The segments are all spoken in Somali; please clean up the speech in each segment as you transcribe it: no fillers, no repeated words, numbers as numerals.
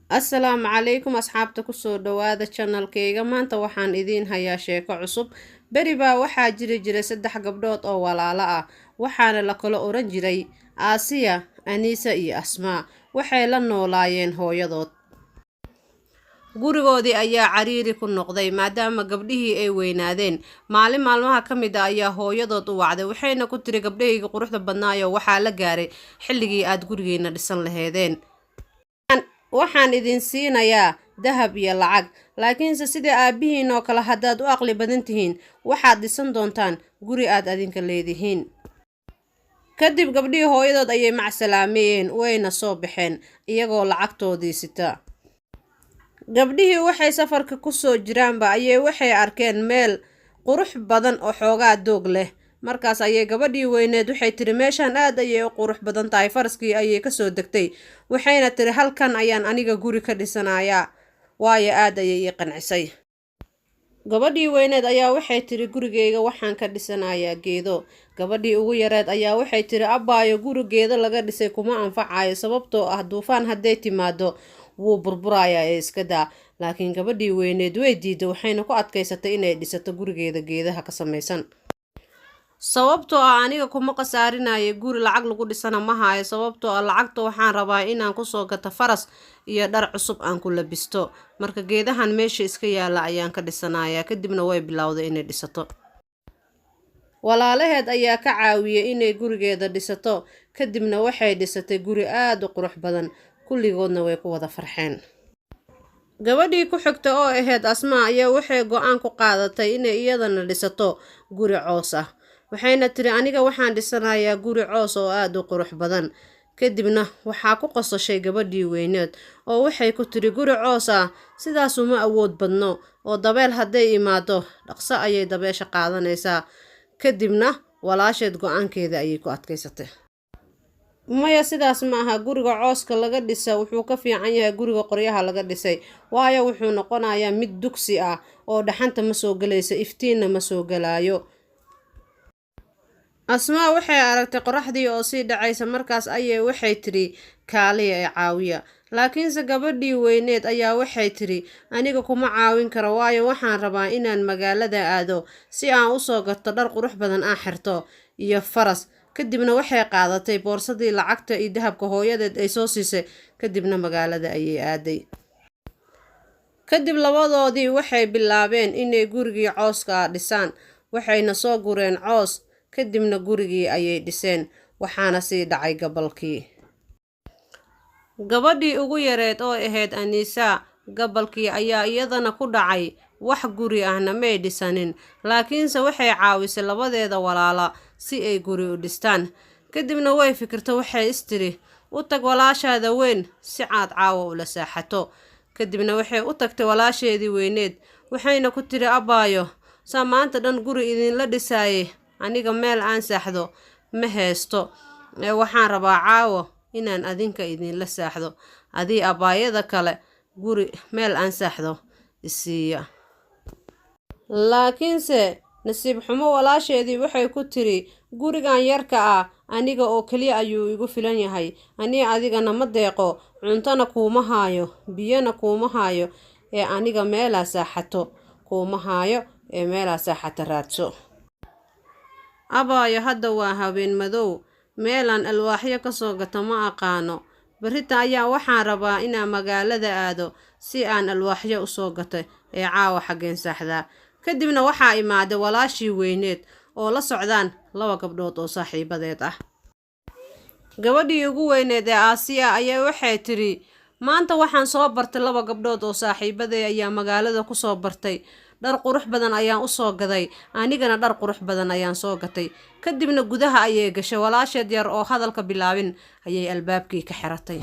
Asalaamu calaykum asxaabta, kusoo dhawaada channelkayga. Maanta waxaan idiin hayaa sheeko cusub. Beri baa waxaa jiri jiray saddex gabdhood oo walaalo ah, waxaana la kala oran jiray Aasiya, Aniisa iyo Asmaa. Waxay la noolaayeen hooyadood. Gurigoodii ayaa cariiri ku noqday maadaama gabdhihii ay weynaadeen. Maalin maalmaha ka mid ah ayaa hooyadood u wacday, waxayna ku tiri: "Gabdhahayga quruxda badnaayo, waxaa la gaaray xilligii aad gurigeena dhisan laheedeen. Waxaan idin siinayaa dahab iyo lacag, laakiinse sida aabbihiin oo kale haddaad u aqli badan tihiin, waxaad dhisan doontaan guri aad adinka leedihiin." Kadib gabdhihii hooyadood ayay macsalaameeyeen, wayna soo baxeen iyagoo lacagtoodii sita. Gabdhihii waxay safarka kusoo jiraanba ayay waxay arkeen meel qurux badan oo xoogaa doog leh. Markaas ayay gabadhii weyneed waxay tiri: "Meeshaan aad ayay u qurux badan tahay." Faraskii ayay kasoo degtay, waxayna tiri: "Halkan ayaan aniga guri ka dhisanayaa, waayo aad ayay ii qancisay." Gabadhii weyneed ayaa waxay tiri: "Gurigayga waxaan ka dhisanayaa geedo." Gabadhii ugu yareed ayaa waxay tiri: "Abbaayo, guri geedo laga dhisay kuma anfacayo, sababtoo ah duufaan hadday timaado wuu burburayaa, ee iska daa." Laakiin gabadhii weyneed way diiday, waxayna ku adkaysatay inay dhisato gurigeeda geedaha ka samaysan. "Sababtoo ah aniga kuma khasaarinayo, guri lacag lagu dhisana ma haayo, sababtoo ah lacagta waxaan rabaa inaan kusoo gato faras iyo dhar cusub aan ku labisto. Marka geedahan meesha iska yaala ayaan ka dhisanayaa." Kadibna way bilowday inay dhisato. Walaalaheed ayaa ka caawiyey inay gurigeeda dhisato. Kadibna waxay dhisatay guri aada u qurux badan, kulligoodna way ku wada farxeen. Gabadhii ku xigta oo ahayd Asmaa ayaa waxay go-aan ku qaadatay inay iyadana dhisato guri coos ah, waxayna tiri: "Aniga waxaan dhisanayaa guri coos oo aada u qurux badan." Kadibna waxaa ku qosashay gabadhii weyneed oo waxay ku tiri: "Guri coos ah sidaasuma awood badno, oo dabeel hadday imaado dhaqso ayay dabeesha qaadanaysaa." Kadibna walaasheed go-aankeeda ayay ku adkaysatay: "Maya, sidaas ma aha. Guriga cooska laga dhisa wuxuu ka fiican yahay guriga qoryaha laga dhisay, waayo wuxuu noqonayaa mid dugsi ah oo dhaxanta ma soo gelayso, iftiinna ma soo gelaayo." Asmaa waxay aragtay qoraxdii oo sii dhacaysa. Markaas ayay waxay tidhi: "Kaaliya ee caawiya." Laakiinse gabadhii weyneed ayaa waxay tidhi: "Aniga kuma caawin karo, waayo waxaan rabaa inaan magaalada aado si aan usoo gato dhar qurux badan aan xirto iyo faras." Kadibna waxay qaadatay boorsadii lacagta iyo dahabka hooyadeed ay soo siisay, kadibna magaalada ayay aaday. Kadib labadoodii waxay bilaabeen inay gurigii cooska dhisaan, waxayna soo gureen coos, kadibna gurigii ayay dhiseen, waxaana sii dhacay gabalkii. Gabadhii ugu yareed oo ahayd Aniisa, gabalkii ayaa iyadana ku dhacay. Wax guri ahna may dhisanin, laakiinse waxay caawisay labadeeda walaala si ay guri u dhistaan. Kadibna way fikirta, waxay istiri: "U tag walaashaada weyn si caad caawa ula saaxato." Kadibna waxay u tagtay walaasheedii weyneed, waxayna ku tiri: "Abbaayo, saa maanta dhan guri idinla dhisaayay, aniga meel aan saaxdo ma haysto, ee waxaan rabaa caawo inaan adinka idinla saaxdo, adii abbaayada kale. Guri meel aan saaxdo isiiya." Laakiinse nasiib xumo, walaasheedii waxay ku tiri: "Gurigan yarka ah aniga oo keliya ayuu igu filan yahay, anii adigana ma deeqo, cuntona kuuma haayo, biyona kuuma haayo, ee aniga meelaa saaxato kuuma haayo, ee meelaa saaxata raadso." "Abaayo, hadda waa habeen madow, meelaan alwaaxyo kasoo gato ma aqaano. Berrita ayaa waxaan rabaa inaan magaalada aado si aan alwaaxyo usoo gato, ee caawa xaggeen saaxdaa?" Kadibna waxaa imaaday walaashii weyneed oo la socdaan laba gabdhood oo saaxiibadeed ah. Gabadhii ugu weyneed ee Aasiya ayaa waxay tidhi: "Maanta waxaan soo bartay laba gabdhood oo saaxiibaday ayaa magaalada kusoo bartay. Dhar qurux badan ayaan usoo gaday, anigana dhar qurux badan ayaan soo gatay." Kadibna gudaha ayay gashay. Walaasheed yar oo hadalka bilaabin ayay albaabkii ka xiratay.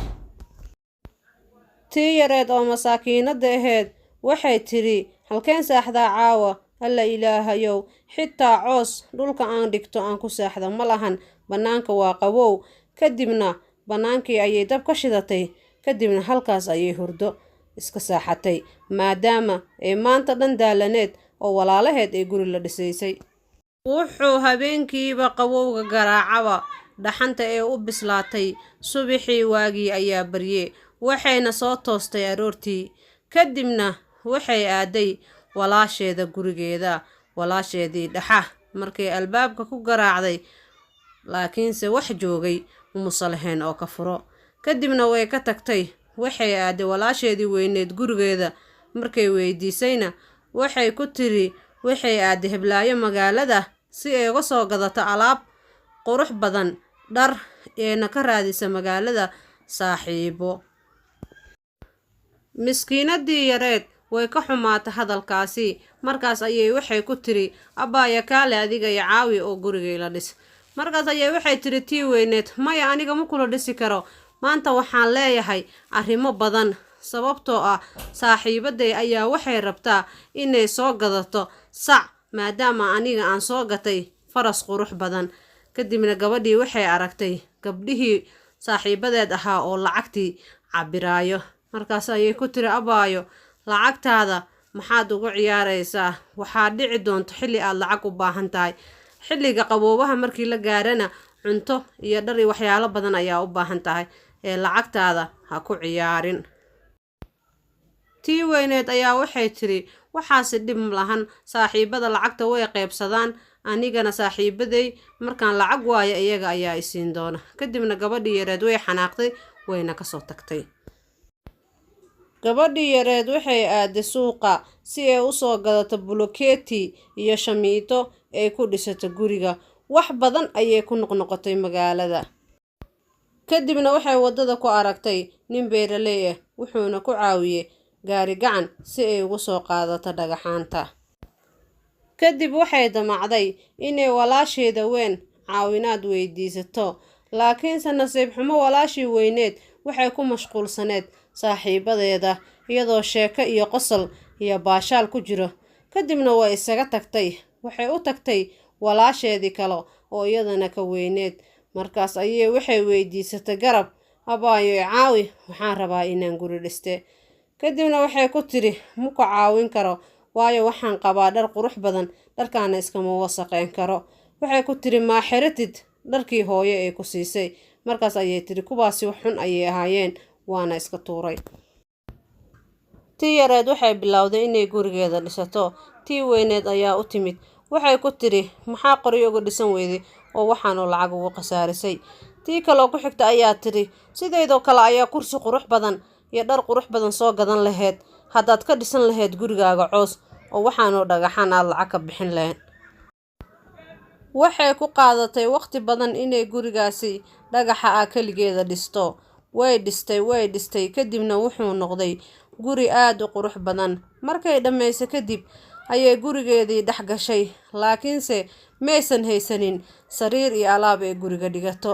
Tii yareed oo masaakiinada ahayd waxay tidhi: "Halkeen saaxdaa caawa? Alla ilaahayow, xitaa coos dhulka aan dhigto aan ku saaxda ma lahan, bannaanka waa qabow." Kadibna bannaankii ayay dab ka shidatay, kadibna halkaas ayay hurdo iska saaxatay, maadaama ay maanta dhan daalaneed oo walaalaheed ay guri la dhisaysay. Wuxuu habeenkiiba qabowga garaacaba dhaxanta ee u bislaatay. Subaxii waagii ayaa baryey. Waxayna soo toostay aroortii. Kadibna waxay aaday walaasheeda gurigeeda, walaasheedii dhaxa. Markay albaabka ku garaacday, laakiinse wax joogay umusa lahayn oo ka furo. Kadibna way ka tagtay. Waxay aaday walaasheedii weyneed gurigeeda. Markay weydiisayna waxay ku tiri waxay aaday heblaayo magaalada si ay uga soo gadato alaab qurux badan, dhar, eena ka raadisa magaalada saaxiibo. Miskiinadii yareed way ka xumaatay hadalkaasi. Markaas ayay waxay ku tiri, abbaaya kaale adiga i caawi oo gurigayla dhis. Markaas ayay waxay tiri tii weyneed, maya aniga ma kula dhisi karo, maanta waxaan leeyahay arrimo badan, sababtoo ah saaxiibaday ayaa waxay rabtaa inay soo gadato sac, maadaama aniga aan soo gatay faras qurux badan. Kadibna gabadhii waxay aragtay gabdhihii saaxiibadeed ahaa oo lacagtii cabiraayo. Markaas ayay ku tiri, abaayo lacagtaada maxaad ugu ciyaaraysaa? Waxaad dhici doonto xilli aad lacag u baahan tahay. Xilliga qaboobaha markii la gaarana cunto iyo dhar iyo waxyaalo badan ayaa u baahan tahay, ee lacagtaada ha ku ciyaarin. Tii weyneed ayaa waxay tiri, waxaasi dhib lahan, saaxiibada lacagta way qaybsadaan, anigana saaxiibaday markaan lacag waayo iyaga ayaa isiin doona. Kadibna gabadhii yareed way xanaaqday, wayna kasoo tagtay. Gabadhii yareed waxay aaday suuqa si ay u soo gadato bulukeeti iyo shamiito ay ku dhisato guriga. Wax badan ayay ku noqnoqotay magaalada. Kadibna waxay waddada ku aragtay nin beeraley ah, wuxuuna ku caawiyey gaari gacan si ay ugu soo qaadato dhagaxaanta. Kadib waxay damacday inay walaasheeda weyn caawinaad weydiisato, laakiinse nasiib xumo walaashii weyneed waxay ku mashquulsaneed saaxiibadeeda, iyadoo sheeko iyo qosol iyo baashaal ku jiro. Kadibna way isaga tagtay. Waxay u tagtay walaasheedii kale oo iyadana ka weyneed. Markaas ayay waxay weydiisatay garab, abaayo i caawi, waxaan rabaa inaan guri dhiste. Kadibna waxay ku tiri, ma ku caawin karo, waayo waxaan qabaa dhar qurux badan, dharkaana iskama wasaqeyn karo. Waxay ku tiri, maa xiratid dharkii hooyo ee ku siisay? Markaas ayay tiri, kuwaasi wax xun ayay ahaayeen, waana iska tuuray. Tii yareed waxay bilowday inay gurigeeda dhisato. Tii weyneed ayaa u timid. Waxay ku tiri, maxaa qoryo uga dhisan weyday oo waxaanu lacag ugu khasaarisay? Tii kaloo ku xigta ayaa tiri, sideedoo kale ayaa kursi qurux badan iyo dhar qurux badan soo gadan lahayd haddaad ka dhisan lahayd gurigaaga coos, oo waxaanu dhagaxaan aad lacag ka bixin lahayd. Waxay ku qaadatay waqti badan inay gurigaasi dhagaxa ah keligeeda dhisto. Way dhistay, way dhistay, kadibna wuxuu noqday guri aad u qurux badan. Markay dhammaysay kadib ayay gurigeedii dhex gashay, laakiinse maysan haysanin sariir iyo alaab ay guriga dhigato.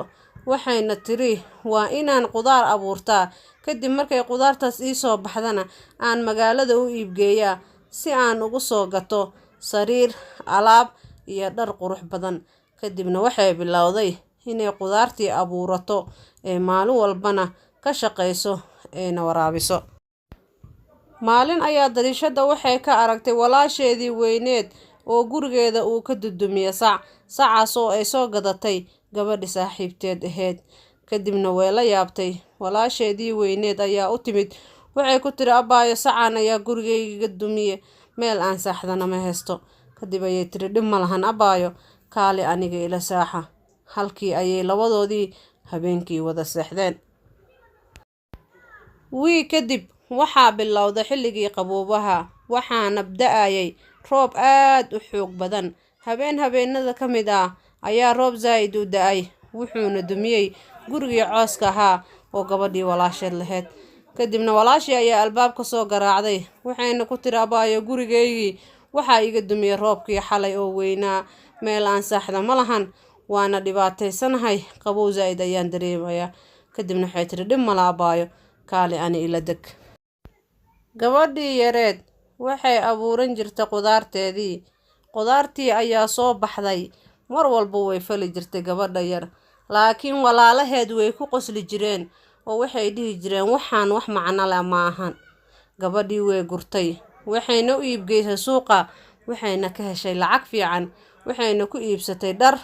Waxayna tiri, waa inaan qudaar abuurtaa, kadib markay qudaartaas ii soo baxdana aan magaalada u iibgeeyaa si aan ugu soo gato sariir, alaab iyo dhar qurux badan. Kadibna waxay bilowday inay qudaartii abuurato ee maalin walbana ka shaqayso eena waraabiso. Maalin ayaa dariishadda waxay ka aragtay walaasheedii weyneed oo gurigeeda uu ka dudumiyay sac, sacaas oo ay soo gadatay gabadhii saaxiibteed ahayd. Kadibna way la yaabtay. Walaasheedii weyneed ayaa u timid. Waxay ku tiri, abaayo sacan ayaa gurigayga dumiye, meel aan saaxdana ma haysto. Kadib ayay tiri, dhib ma lahan abaayo, kaali aniga ila saaxa. Halkii ayay labadoodii habeenkii wada seexdeen. Wii kadib waxaa bilowday xilligii qaboobaha, waxaana da'ayay roob aad u xoog badan. Habeen habeenada ka mid ah ayaa roob zaa'id u da'ay, wuxuuna dumiyey gurigii cooska ahaa oo gabadhii walaasheed lahayd. Kadibna walaashii ayaa albaabka soo garaacday, waxayna ku tiri, abaayo gurigaygii waxaa iga dumiyey roobkii xalay oo weynaa, meel aan saaxda ma lahan, waana dhibaataysanahay, qabow zaa'id ayaan dareemayaa. Kadibna waxay tiri, dhib mala abaayo, kaali ani ila deg. Gabadhii yareed waxay abuuran jirtay qudaarteedii. Qudaartii ayaa soo baxday. Mar walba way fali jirtay gabadha yar, laakiin walaalaheed way ku qosli jireen oo waxay dhihi jireen waxaan wax macno leh ma ahan. Gabadhii way gurtay, waxayna u iibgeysay suuqa, waxayna ka heshay lacag fiican, waxayna ku iibsatay dhar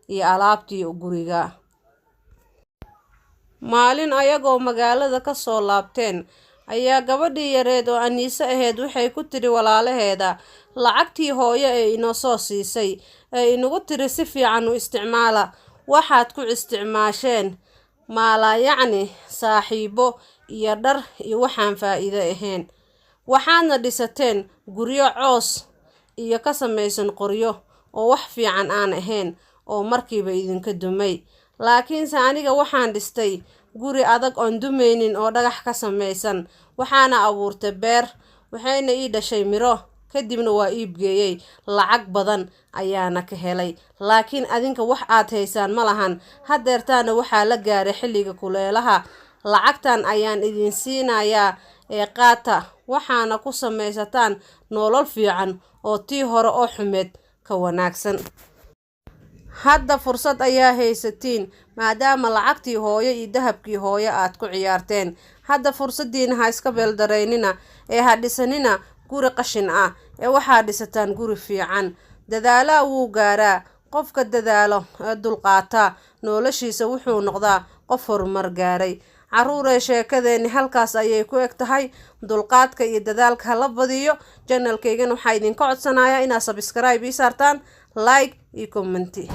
iyo alaabtii guriga. Maalin ayagoo magaalada ka soo laabteen ayaa gabadhii yareed oo Aniise ahayd waxay ku tiri walaalaheeda, lacagtii hooyo ee inoo soo siisay ee inagu tiri si fiican u isticmaala, waxaad ku isticmaasheen maalaa yacni saaxiibo iyo dhar iyo waxaan faa'iido ahayn, waxaadna dhisateen guryo coos iyo ka samaysan qoryo oo wax fiican aan ahayn oo markiiba idinka dumay. Laakiinse aniga waxaan dhistay guri adag oon dumaynin oo dhagax ka samaysan, waxaana abuurtay beer, waxayna ii dhashay miro, kadibna waa iibgeeyey, lacag badan ayaana ka helay. Laakiin adinka wax aad haysaan ma lahan, hadeertaana waxaa la gaaray xilliga kuleelaha, lacagtan ayaan idin siinayaa ee qaata, waxaana ku samaysataan nolol fiican oo tii hore oo xumeed ka wanaagsan. Hadda fursad ayaa haysatiin maadaama lacagtii hooyo iyo dahabkii hooyo aad ku ciyaarteen. Hadda fursadiina ha iska beeldaraynina ee ha dhisanina guri qashin ah ee waxaa dhisataan guri fiican. Dadaalaha wuu gaaraa, qofka dadaalo ee dulqaata noloshiisa wuxuu noqdaa qof horumar gaaray. Caruurey, sheekadeeni halkaas ayay ku eg tahay. Dulqaadka iyo dadaalka hala badiyo. Janalkaygana waxaa idinka codsanayaa inaad subscribe ii saartaan, like iyo commenti.